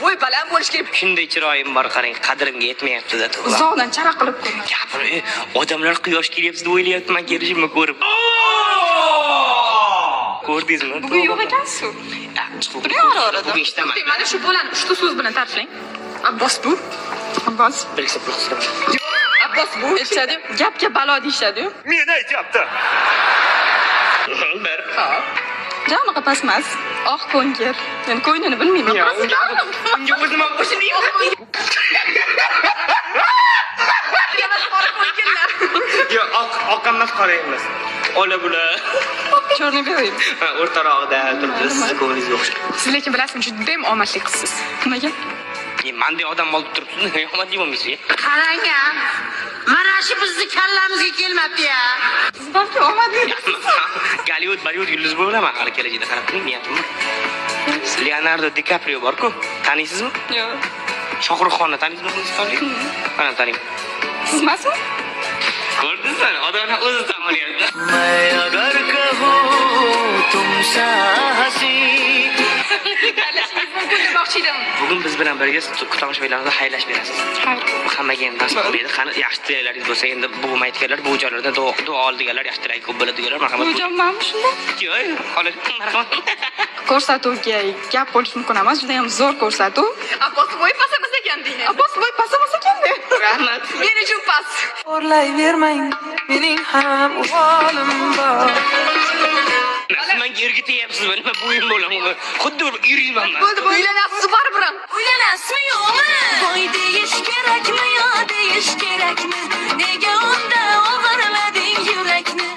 Bo'y baland bo'lishi kerak. Shunday chiroyim bor, qarang, qadrimga yetmayapti-da, to'g'ri. Uzoqdan chara qilib ko'rman. Gapir, odamlar quyosh kelyapti deb o'ylayapti, man kelishimni ko'rib. Ko'rdingizmi? Bugun yo'q ekansiz. Ha, chiqib. Turing ora-orada. Bugun ishdaman. Mana shu bolani uchta so'z bilan ta'riflang. Abbos bu. Abbos. Bilsa pul qisiraman. Abbos bu. Aytishadi-yu, gapga balo deyishadi-yu. Meni aytyapti. Bir. Ja unaqa past emas. Oq ko'ngil. Men ko'nglini bilmayman. Yo, unga o'zim ham qo'shilmayman. Qora ko'ngillar. Yo'q, oq oq emas, qora emas. Ola bular. Черный белый. Ha, o'rtarog'ida turibdi, sizni ko'nglingizga o'xshab. Siz lekin bilasizmi, juda ham omadli qizsiz. Nimaga? Manday odam olib turibsiz, omadli bo'lmaysiz. Qarang a, mana shu bizni kallamizga kelmabdi ya. Siz balki omadli. Gollivud, Bollivud yulduzi bo'laman hali kelajakda, qarab turing, niyatim bor. Leonardo Di Caprio bor-ku, taniysizmi? Yo'q. Shohruh Xonni taniysizmi, hindistonlik? Mana taniyman. Siz emasmi? Ko'rdingizmi? Odamlar o'zi tan olyapti. अगर कहूँ तुमसा हसी Tanlashingiz mumkin demoqchi edim. Bugun biz bilan birga tomoshabinlarga xayrlashib berasiz. Xayr. Hammaga ham nasib qilmaydi. Qani yaxshi tilaklaringiz bo'lsa, endi buvim aytganlar, buvijonlardan duo ol deganlar, yaxshi tilak ko'p bo'ladi deganlar, marhamat. Buvijonmanmi shunda? Yo'q, xolos, marhamat. Ko'rsatuvga gap bo'lishi mumkin emas. Juda ham zo'r ko'rsatuv. Abbos bo'yi past emas ekan deydi. Abbos bo'y past emas ekanda. Rahmat. Men uchun past. Xo'rlayvermang, mening ham uvvolim bor. Siz menga erga tegyapsizmi? Nima bo'yim bo'laman? Xuddi bir eringman man. Bo'ldi, uylanasiz baribir ham. Uylanasizmi yo'qmi? Voy deyish kerakmi yo deyish kerakmi? Nega unda o'g'irlading yurakni?